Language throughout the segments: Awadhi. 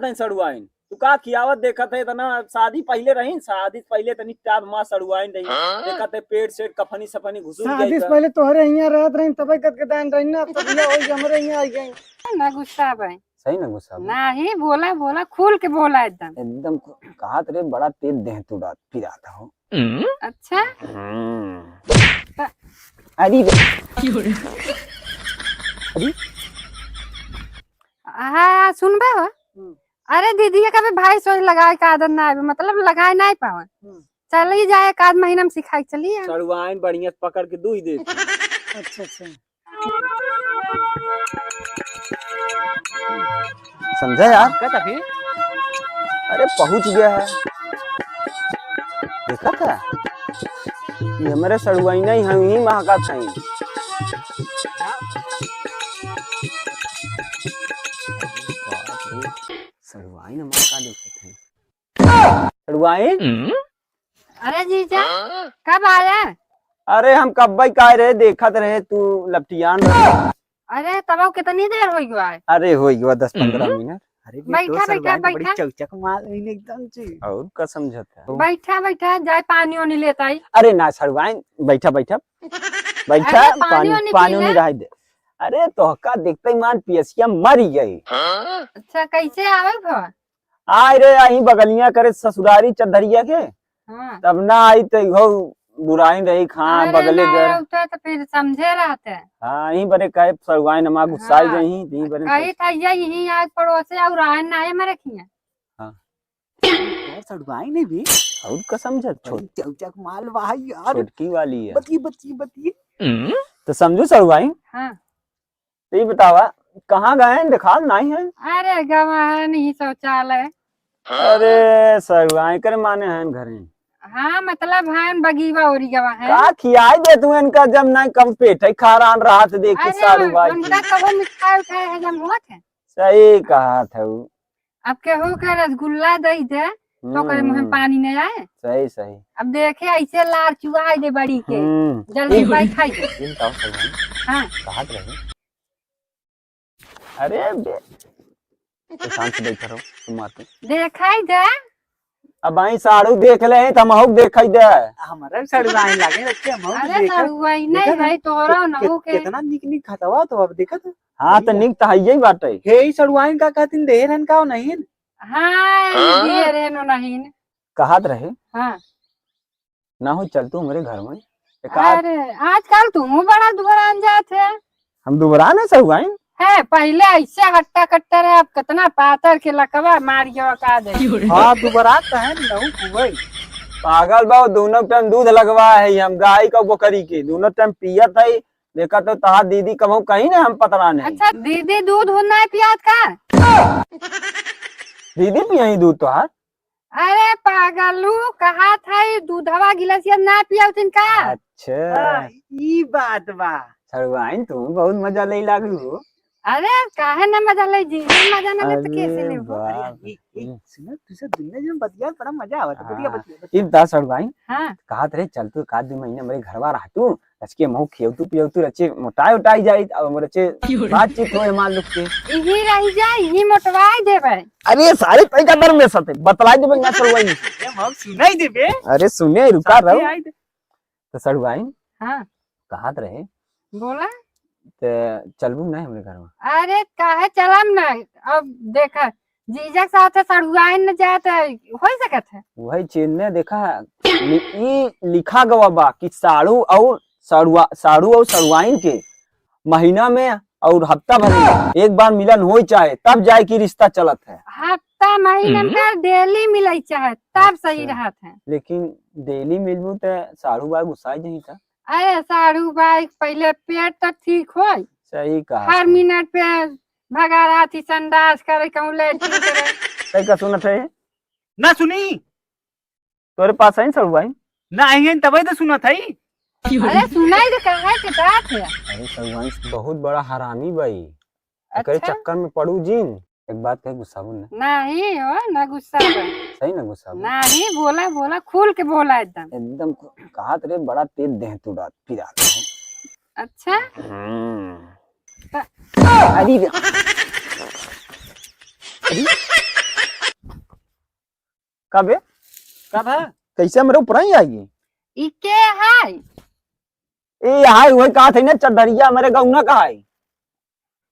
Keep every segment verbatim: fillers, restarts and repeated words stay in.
नहीं सड़ुआइन, तू का खियावत देखत है इतना? शादी पहिले रही, शादी से पहिले तनी टाप माँ सड़ुआइन रही। हाँ? देखत है पेट सेट कफनी सफनी घुसुर शादी जाई से का? पहिले तोहरे हियाँ रहत रही, तबे गदगदान रही ना, अब तो बियाह होई के हमरे हियाँ आई गई। ना गुस्सा भाई। सही ना गुस्सा भाई? नाही, बोला, बोला, खुल के बोला एकदम। एकदम खु-, कहत रे बड़ा तेज देह तू रात पिरात हो। अच्छा? हम्म। त- अरे रे। अरे? हाँ, सुनबे हो? हम्म। अरे दीदी के कभी भाई सोच लगाए का आदत ना आवे, मतलब लगाए नहीं पावे। हम्म। चली जाए एक आध महीना में सिखाई चली जाए। सड़ुआइन बढ़िया से पकड़ के दुई दे। अच्छा, अच्छा। समझा यार? का तभी? अरे पहुँच गया है। देखा था? ये हमारे सड़ुआइन ही हम ही महका था। सड़ुआइन महका देखत है। सड़ुआइन? अरे जीजा, कब आया? अरे हम कब्बे का आए रहे, देखत रहे तू लपटियान रहे। अरे तब कितनी देर हो गया है? अरे हो गया दस पन्द्रह मिनट। अरे बे, बैठा, तो बैठा, सड़ुआइन तो बड़ी बैठा। चौचक माल है एकदम से। और का समझत है? बैठा, बैठा, जाए पानी ओनी लेता ही। अरे ना सड़ुआइन, बैठा, बैठा। बैठा, अरे पानी पानी, ओनी पानी पी ओनी ले। रह दे। अरे तोहका देखते ही मान पियसिया मरी गई। अच्छा, कैसे आवे भवा? आय रे, अहीं बगलिया करे ससुरारी चरधरिया के। हाँ। तब ना आई तो इहो बुराई रही, हाँ, अरे बगले ना घर। उठे तो फिर समझे रहते। हाँ, यहीं बरे कहे सड़ुआइन नमा गुस्साई हाँ। गई, यहीं बरे कही था, ये यहीं आज पड़ोसे और आए ना है मरे खिया। हाँ। यार, सड़ुआइन नहीं भी। और का समझत छोट- बड़ी चौचक माल बा है यार। छोटकी वाली है। बतिए, बतिए, बतिए। तो समझू सड़ुआइन? हाँ। तो ये बतावा, कहाँ गए हैं, दिखाल नहीं है? अरे, गवा है नहीं शौचालय। अरे, सड़ुआइन करे माने हैं घरे। हाँ, मतलब है बगीवा ओरी गवा है। का खियाई दे तू इनका, जब नहीं कम पेट है, खा रहा रहा तो देख के अरे, साड़ू भाई उनका की। कबो मिठाई उठाई है जब होत है। सही कहा था वो। अब केहू के रसगुल्ला दई दे, तो ओकरे मुँह में हम्म। पानी नहीं आए। सही, सही। अब देखे ऐसे लार चुआई दे बड़ी के, हम्म। जल्दी ई, पाई खाई दे। ई बताओ सड़ुआइन, हाँ। कहत रही। अरे बे, तो शांत से बैठ रहो, तुम आते। देखाई दे। अब आई साड़ू देख ले, तो हमहू देखाई दे। हमारा भी सड़ुआइन लागे, बच्चे, हमहू अरे देखा। सड़ुआइन नहीं देखा ना? है, तोहरा कि-, नहू कि-, के। कितना निक निक खतवा तो अब देखा था। हाँ, तो बढ़िया। निक तो हइये बाटे। हे, ई सड़ुआइन का कहतिन, देहे रहन का नहीं? हाँ, ई हाँ? दिए रहनो नहीं। कहत रहे। हाँ। ना हो, चल तू हमरे घर में। एक आध अरे, आजकल तू बड़ा दुबरान जात है। हम दुबरान है सड़ुआइन? है, पहिले ऐसे हट्टा कट्टा रहे, अब कितना पातर के लकवा मार गया का दे। हाँ, दुबरान तो है, नहू कुबई। पागल बा, दोनों टाइम दूध लगवा है हम, गाय का बकरी के, दोनों टाइम पियत है। देखा तो तहार दीदी कबहू कहीं ना हम पतरा नहीं। अच्छा, दीदी दूध हो ना पियात का? दीदी पियही दूध तोहार? अरे पागलू, कहा था ई दूधवा गिलासिया ना पियावतिन का? अच्छा। हाँ, ई बात बा। सड़ुआइन, तू बहुत मजा ले लागलू हो। अरे, काहे ना मजा ले जी? हम मजा ना ले तो अरे कैसे लेबो? बाप अरे, ई, ई, रे। सुनो, तू सब दुनिया जन बतिया, बड़ा मजा आवत है। बतिया, हाँ। बतिया, बतिया। ई बता सड़ुआइन, हाँ। कहत रहे, चल तू एक आध दो महीना हमरे घरवा रह तू, रचके महू खियौतू पियौतू रचे मोटाई उटाई जाई, अब रचे बातचीत होए हमार लोग के। इही रह जाई, इही मोटवाई देबे। अरे सारे पैसा दर में सते, बतलाई देबे ना सड़ुआइन। ए, महू सुनाई देबे। अरे सुने, रुका साथे रहो। आई दे। तो सड़ुआइन, हाँ। कहत रहे। बोला। ते चलबू नहीं हमरे घर में? अरे काहे चलम ना? अब देखा, जीजा के साथ सड़ुआइन न जाए तो हो सकत है? वही चीज ने देखा, लि-, ई लिखा गवा बा कि साड़ू और सड़ुआ-, साड़ू और सड़ुआइन के महीना में और हफ्ता भर में एक बार मिलन होई चाहे, तब जाए की रिश्ता चलत है। हफ्ता महीना हम्म। में डेली मिले चाहे, तब सही अच्छा। रहत है। लेकिन डेली मिलबू तो साड़ू बा गुस्सा जही था। अरे साढ़ू भाई, पहिले पेट त ठीक होई। सही कहा हर तू। मिनट पे भगा रहा थी, संडास करे, कहूँ लैट्रिन करे। सही का सुनत है? ना सुनी। तोरे पास है साढ़ू भाई? ना आई है, तबे तो सुनत है। अरे सुनाई दे, कहाँ के बात है? अरे साढ़ू भाई बहुत बड़ा हरामी भाई। एकरे अच्छा। चक्कर में पड़ू जिन। एक बात कही, गुस्साबू ना। नहीं हो, ना गुस्सा बा। सही ना गुस्साबू? नहीं, बोला, बोला, खुल के बोला एकदम। एकदम खु-, कहत रे, बड़ा तेज देह तू रात, पिरात है। अच्छा? हम्म। त- अरे रे। अरे, कबे? कब है? कैसे हमरे ऊपर ही आई? ई के है? ए, हाय, वही कहा थे ना, चड्ढरिया हमरे गौना का है।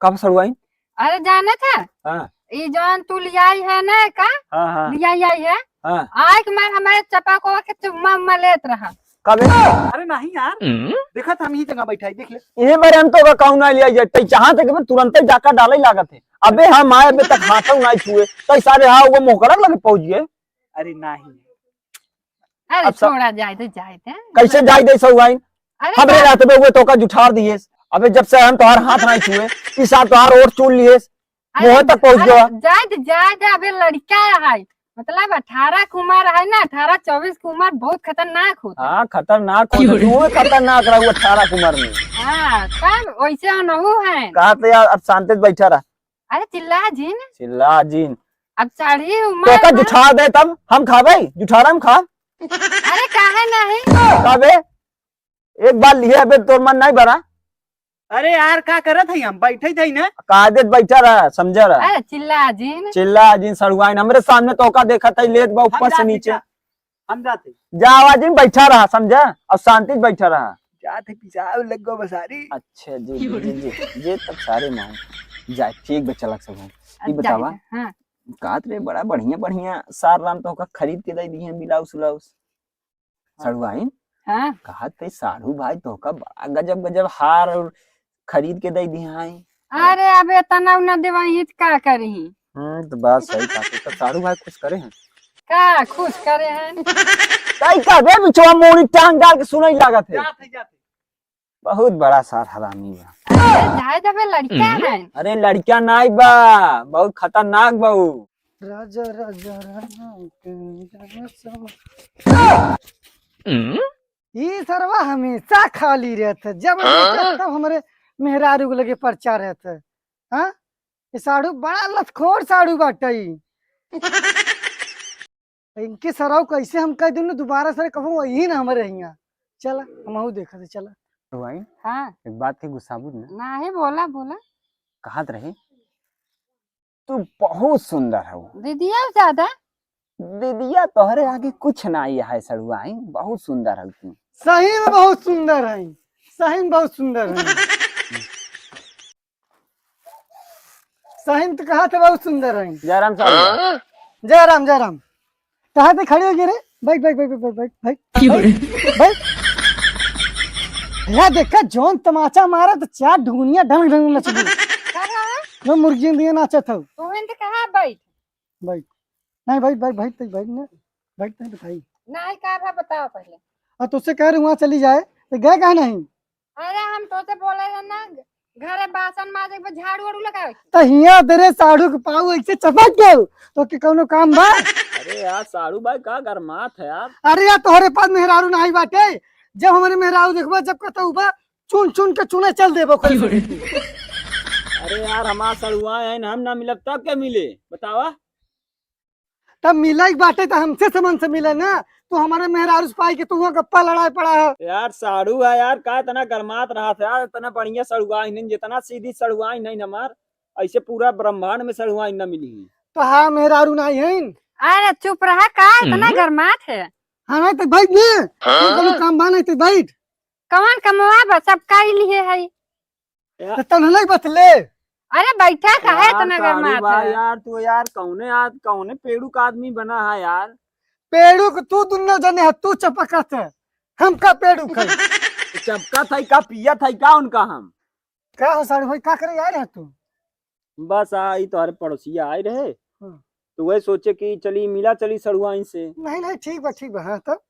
कब सड़ुआइन? अरे जाने थे? हाँ। ई जौन तू लियाई है ना का? हाँ, हाँ। लियाई आई है? हाँ। आइक मार हमरे चपाकोवा के चुम्मा उम्मा लेत रहा। कबे? अरे नहीं यार, हम्म? देखत हम ही जगह बैठा है, देख ले। इहे बारे हम तो का कहूँ ना लियाई जाए, तै चाहत है कि मैं तुरंत ही जाकर डाले ही लागत है। अबे हम आए, अबे तक हाथों ना छुए, तै सारे हाँ वो मोकरा लगे पहुँच गए। अरे नहीं। अरे अब स- छोड़ा, जाए दे, जाए दे। कैसे जाए दे सड़ुआइन? अरे हमरे का- रहते में वो तोका जुठार दिए। अबे जब से हम तोहार हाथ नहीं छुए, ई सार तोहार ओठ चूल लिए, अरे मुँह तक पहुँच अरे गया। जाए दे, जाए दे, अबे लड़का है, मतलब अठारह के उम्र है ना, अठारह चउबीस के उम्र बहुत खतरनाक होता है। हाँ, खतरनाक होता है, क्यों रे? तू खतरनाक रहू अठारह के उम्र में। हाँ, तब वैसे अनहू है। कहा तो यार, अब शांति से बैठा रहा। अरे चिल्ला जिन। चिल्ला जिन। अब चढ़ी उम्र तोका ना। जुठार दे तब हम खाबे, जुठार हम खा। अरे काहे नहीं? खाबे, एक बार लिए अबे तोर मन नहीं भरा। अरे यार, का करत है, हम बैठे थे ना। कायदे बैठा रहा, समझा रहा। अरे चिल्ला जिन। चिल्ला जिन सड़ुआइन, हमरे सामने तोका देखत है, लेत बा ऊपर से नीचे। हम जाते। जा आवाज में बैठा रहा, समझा, और शांति से बैठा रहा। जात है पिसाब लग गो बसारी। अच्छा जी, जी, जी, जी, ये तब सारे माहौल जाए, ठीक बा, चलक सब हम। ई अब बतावा, जाए, हाँ। कात रे बड़ा बढ़िया, बढ़िया सार राम तोहका खरीद के दे दिए हैं, ब्लाउज उलाउज। हाँ। सड़ुआइन? हाँ। कहत है साढ़ू भाई तोहका बड़ा गजब, गजब हार और खरीद के दे दिए हैं। अरे अब इतना उना देवा ही का करी? हम्म, तो बात सही बात है। तो साढ़ू भाई खुश करे हैं? का खुश करे हैं? ताई का बे बिचवा मोड़ी टांग डाल के सुनाई लागत है। जात है, जात है। बहुत बड़ा सार हरामी बा। अरे जाए दबे लड़का हम्म। है। अरे लड़का नाई बा, बहुत खतरनाक बा ऊ। राजा, राजा, राजा, राजा, राजा। हम्म? ई सरवा हमेशा खाली रहत है, जब हाँ? देखत तब हमरे मेहरारू के लगे परचा रहत है। हाँ? ई साढ़ू बड़ा लतखोर साढ़ू बाटे ई। इनके सराव कैसे हम कह दूँ ना, दोबारा सर कहूँ वही ना हमारे हियाँ। चल, हमहू देखत है, चल। भाई, हाँ। एक बात के गुस्साबू ना। नाही, बोला, बोला। कहत रहे, तू बहुत सुंदर हऊ। दीदिया ज्यादा? दीदिया तोहरे आगे कुछ ना ही है सड़ुआइन, बहुत सुंदर हऊ तू। सही में बहुत सुंदर है, सही में बहुत सुंदर है। सही में तो कहा थे बहुत सुंदर है। जयराम साहब। जयराम, जयराम। कहाँ पे खड़े हो गए रे? बैठ, बैठ, बैठ, बैठ, बैठ, बैठ, बैठ। क्यों रे? बैठ। यहाँ देखा जौन तमाचा मारा तो चार ढुंगनिया ढंग ढंग नच गई। का रहा? जो मुर्गी दिए नाचत हो। तू इनके कहाँ बैठ? बैठ। नहीं, बैठ, बैठ, बैठ, तू बैठ ना। बैठ, नहीं बताई। नहीं, का रहा बताओ पहले। और तुझसे कह रहे वहाँ चली जाए, तो गए कहाँ नहीं? अरे हम तोसे बोले रहे ना, घरे बासन माजे के बाद झाड़ू वाड़ू लगावे के। त हियां तेरे साढ़ू के पाऊ ऐसे चपक गयो, तो के कौनो काम बा? अरे यार साढ़ू भाई का गरमात है यार। अरे यार तोहरे पास मेहरारू नाही बाटे, जब हमारे मेहरारू देखबा जब कहता उबा चुन चुन के चुने चल देबो। अरे यार हमार सड़ुआ है हम ना मिलब तब के मिले बतावा? तब मिले के बाटे त हमसे समन से मिले ना, तू हमारे मेहरारू से पाई के तू वहाँ गप्पा लड़ाए पड़ा है। यार साढ़ू है यार, का इतना गरमात रहा था यार, इतना बढ़िया सड़ुआ ही नहीं, जितना सीधी सड़ुआ ही नहीं हमार, ऐसे पूरा ब्रह्मांड में सड़ुआ ही ना मिली। तो हाँ मेहरारू नहीं है। अरे चुप रहा, का इतना हम्म? गरमात है? हाँ नहीं तो बैठ ने, हाँ? तू कोनो काम बा नहीं तो बैठ। कौन कमवा बा, सब का ही लिए है। यार। तो तनहले बतले। अरे बैठा काहे यार, इतना साढ़ू गरमात भाई है? यार, तू यार कौने आद-, कौने पेड़ू का आदमी बना है यार? पेड़ू के तू दुन्नो जने है, तू चपकत है, हम का पेड़ू खाई? चपकत है का, पियत है का उनका हम? का हो साढ़ू भाई, का करे आए रहे तू? बस आ, ई तोहरे पड़ोसिया आए रहे, हाँ। तो वही सोचे कि चली मिला चली सड़ुआइन से। नहीं, नहीं, ठीक बा, ठीक बा, हाँ, तब?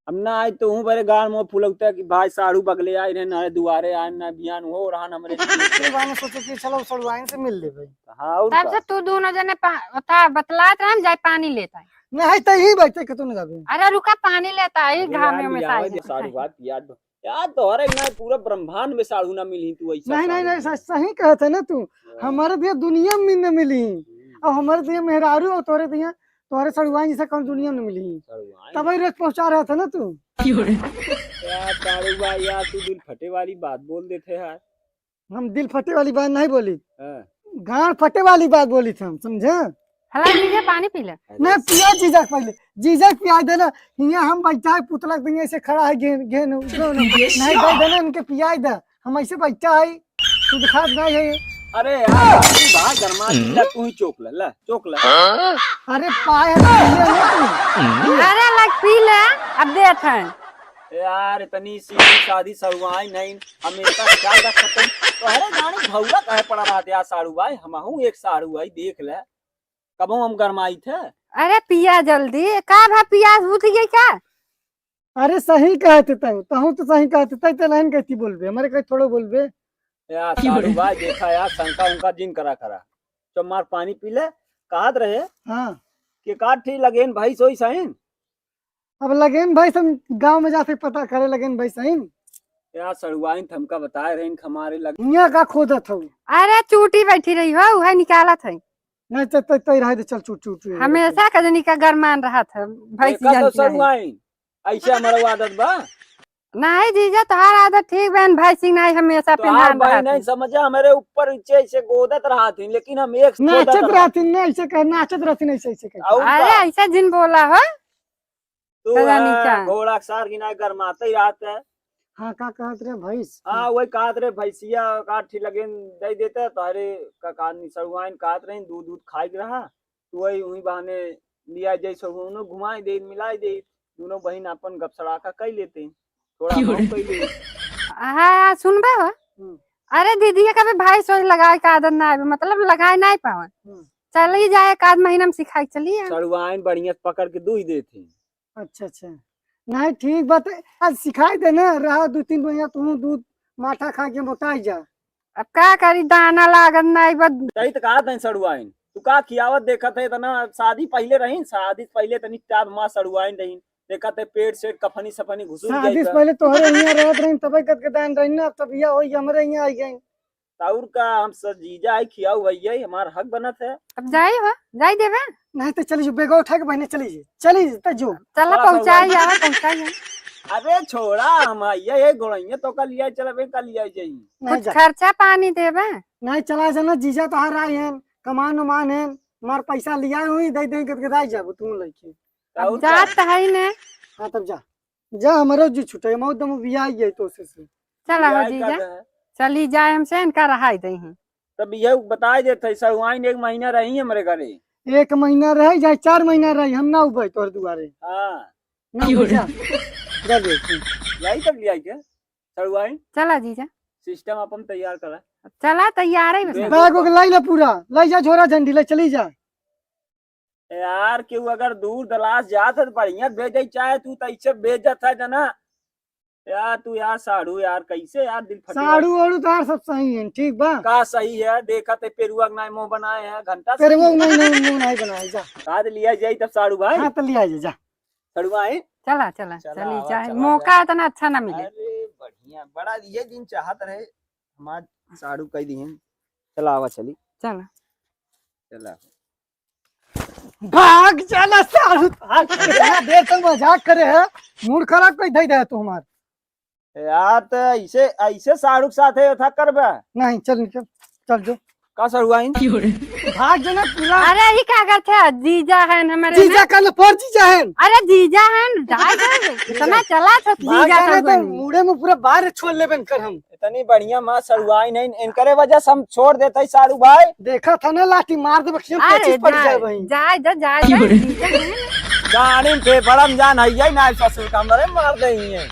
अब ना आई तो हूँ बरे गाड़ में फुलौता कि भाई साढ़ू बगले आए रहे, ना दुआरे आए, ना बियान हो रहा, ना हमरे ये बात में सोचे कि चलो सड़ुआइन से मिल लेबे। हाँ, और तब का? से तू दोनों जने पा-, ओता बतलात रहन, जाए पानी लेत आए। नहीं, तो ही बैठे के तू न जाबे। अरे रुका, पानी लेत आई, अरे घामे यार, में लियावे साई दे है। साढ़ू भाई, पियाज दो। यार, तोहरे यहाँ पूरा ब्रह्मांड में साढ़ू ना मिली तू ऐसा नहीं, नहीं, साढ़ू नहीं, में। सही, सही कहत है ना तू। हाँ। हमारे दिया दुनिया में न मिली। हम्म। अब हमारे दिया मेहरारू और तोहरे दिया तोहरे सड़ुआइन जैसा कौन दुनिया में मिली? सड़ुआइन? तबही रोज पहुंचा रहा था ना तू। यार, साढ़ू भाई, यार, तू दिल फटे वाली बात बोल देते यार। हम दिल फटे वाली बात नहीं बोली। हाँ। गांड फटे वाली बात बोली थी हम, समझे? हला जीजा, पानी पी ले। अरे ना, पिया जीजा के पहिले, जीजा के पिया दे ना। हियाँ हम बैठा है, पुतला के दुनिया से खड़ा है, गेन, गेन, गेन। नहीं, दे देना, इनके पिया दे। हम ऐसे बैठा है, तू दिखात नहीं है। अरे यार, तू भाई गरमा, हम्म। ले, तू ही चोक ले, ले, चोक ले। अरे पाए है, पी ले ना तू। अरे लग पी ले, अब देत हैं। यार, इतनी सीधी सादी सड़ुआइन नहीं, हमेशा ख्याल रखत हैं। तोहरे गाड़ी भौरा काहे पड़ा रहत यार, साड़ू भाई, हमहू एक साड़ू भाई, देख ले। कबो हम गरमाई थे? अरे पिया जल्दी, का भा पियास बुझ गई का? अरे सही कहत है तू, तहूँ तो सही कहत है, तै तो नहीं कहती बोलबे, हमारे कहीं थोड़ो बोलबे। यार साड़ू भाई, देखा यार, शंका उनका जिन करा करा। चुप मार, पानी पी ले। कहत रहे हाँ। कि का ठीक लगेन भैंस होई सहीन? अब लगेन भैंस हम गाँव में जाके पता करे लगेन भैंस सहीन। यार सड़ुआइन त हमका बताए रहीन कि हमारे लग हियाँ का खोदत हऊ? अरे चूटी बैठी रही हो, उहे निकालत है। नहीं तो, तो, तो रहे दे, चल चूट, चूट, चूट। हमेशा कजनी का गरमान रहत है, भैंस देखा तो जंती रही। सड़ुआइन, ऐसे हमारा आदत बा। नहीं जीजा, तोहार आदत ठीक बहन, भैंसी नहीं हमेशा तोहार पेन्हान बहन रहत नहीं है। समझे, हमारे ऊपर नीचे ऐसे गोदत रहत है, लेकिन हम एक नाचत गोदत रहत है, नहीं ऐसे कह, नाचत रहत है, ऐसे, ऐसे कह। और अरे का? ऐसे जिन बोला हो। तू कजनी है, का? घोड़ा के सार की ना गरमाते ही रहत है। हाँ, का कहत रहे भैंस? हाँ, वही कहत रहे, भैंसिया का ठीक लगेन दे देते, तोहरे का, का निसरुआइन कहत रहे, दूध, दूध खाई के रहा, तू वही, वही बहाने लिया जाई, सब उन्हों घुमाई दे, मिलाई दे, दोनों बहिन अपन गपसड़ाका कई लेते, थोड़ा क्यों हम रे? कई ले। हाँ, सुनबे हो? हम्म। अरे दीदी, ये कभी भाई सोच लगाए का आदत ना आवे, मतलब लगाए नहीं पावन। हम्म। चली जाए, एक आध महीना में सिखाई चली जाए। सड़ुआइन बढ़िया से पकड़ के दूध देते। अच्छा, अच्छा। नहीं, ठीक बात है। आज सिखाई दे ना, रहा दो तीन महीना तू दूध माठा खा के मोटाई जा। अब का करी, दाना लागत नहीं बा। सही तो कहा था सड़ुआइन, तू का खियावत देखत है इतना, शादी पहिले रही, शादी से पहिले तनी टाप माँ सड़ुआइन रही, देखत है पेट सेट कफनी सफनी घुसुर शादी से जाई। पहिले तोहरे यहाँ रहत रही, तबे गदगदान रही ना, तब यह होई हमरे यहाँ आई गई। त और का, हम सब जीजा है, खियाऊ भैया, हमार हक बनत है। अब जाई हो, जाई देबे? नहीं तो चली जो, बेगवा उठा के बहने चली जी, चली जी, त जो। चला चला पहुँचाई सड़ुआइन। आवे, पहुँचाई आवे। अबे छोड़ा, हम आइए, ये गोड़ैया तो का लिया चला बे, का लिया जाई। नहीं कुछ जा। खर्चा पानी देबे? नहीं चला जाना, जीजा तोहार आए हैं, कमान उमान हैं, मार पैसा लिया हुई, दे दे गदगदाई जाबो तू लइके। अब और जात का? है ने। हाँ तब जा। जा, हमरो जी छूटे, मौत दम बियाई गई तो से, से। चला हो बियाई जीजा। का है? चली जाए हमसे, इनका रहाई दे हैं। तब यह बताए देत है, सड़ुआइन एक महीना रही हमरे घरे। एक महीना रही, चाहे चार महीना रही, हम ना उबे तोर दुआरे। हाँ। ना क्यों उबे, रे? जा। जा दे तू। यही तक लिया के, सड़ुआइन। चला जीजा। सिस्टम अपन तैयार करा। चला, तैयार है बस। बैग ओग लाई ले पूरा, लाई जा झोरा झंडी, ले चली जा। यार, केहू अगर दूर दलास जात है तो बढ़िया भेजे, चाहे तू तो ऐसे भेजत है जना। यार, तू यार साढ़ू यार, कैसे यार दिल फटे। साढ़ू वाढ़ू तो यार सब सही है, ठीक बा? का सही है? देखत है पेरुआ के नाई मुंह बनाए हैं, घंटा से पेरुआ के नाई, नाई मुंह नहीं बनाए, जा। का तो लिया जाई तब साढ़ू भाई? हाँ, तो लिया जाई, जा। साढ़ू भाई? चला, चला, चला, चली आवा, जाए। चला मौका जाए। इतना अच्छा ना मिले। अरे बढ़िया, बड़ा ये दिन चाहत रहे, हमार साढ़ू कह दी हैं। चला आवा, चली। चला। चला। भाग चला साढ़ू, भाग। इतना देर तक मजाक करे है, मूड खराब कर दे दे तू हमार। यार, तो ऐसे, ऐसे साढ़ू के साथ है, था करबे? नहीं, चल निकल, चल जो। का सड़ुआइन? भाग जो ना पूरा। अरे, ये क्या करते हैं? जीजा है हमारे जीजा में। का लो, पर जीजा है। अरे, जीजा है, जाए दे। इतना चला था भाग जीजा जाने का तो बन। मुड़े में पूरा बाहर छोड़ लेबे कर हम। इतनी बढ़िया माँ सड़ुआइन है, इनकरे वजह से हम छोड़ देते हैं साढ़ू भाई। देखा था ना, लाठी मार दे, बखिया अरे पच्चीस पड़ जाए, जाए भाई। जाए, जा, जाए, जाए, जीजा है। गाड़ी में फेफड़ा में जान है, यही ना ससुर का मरे मार दे ही है।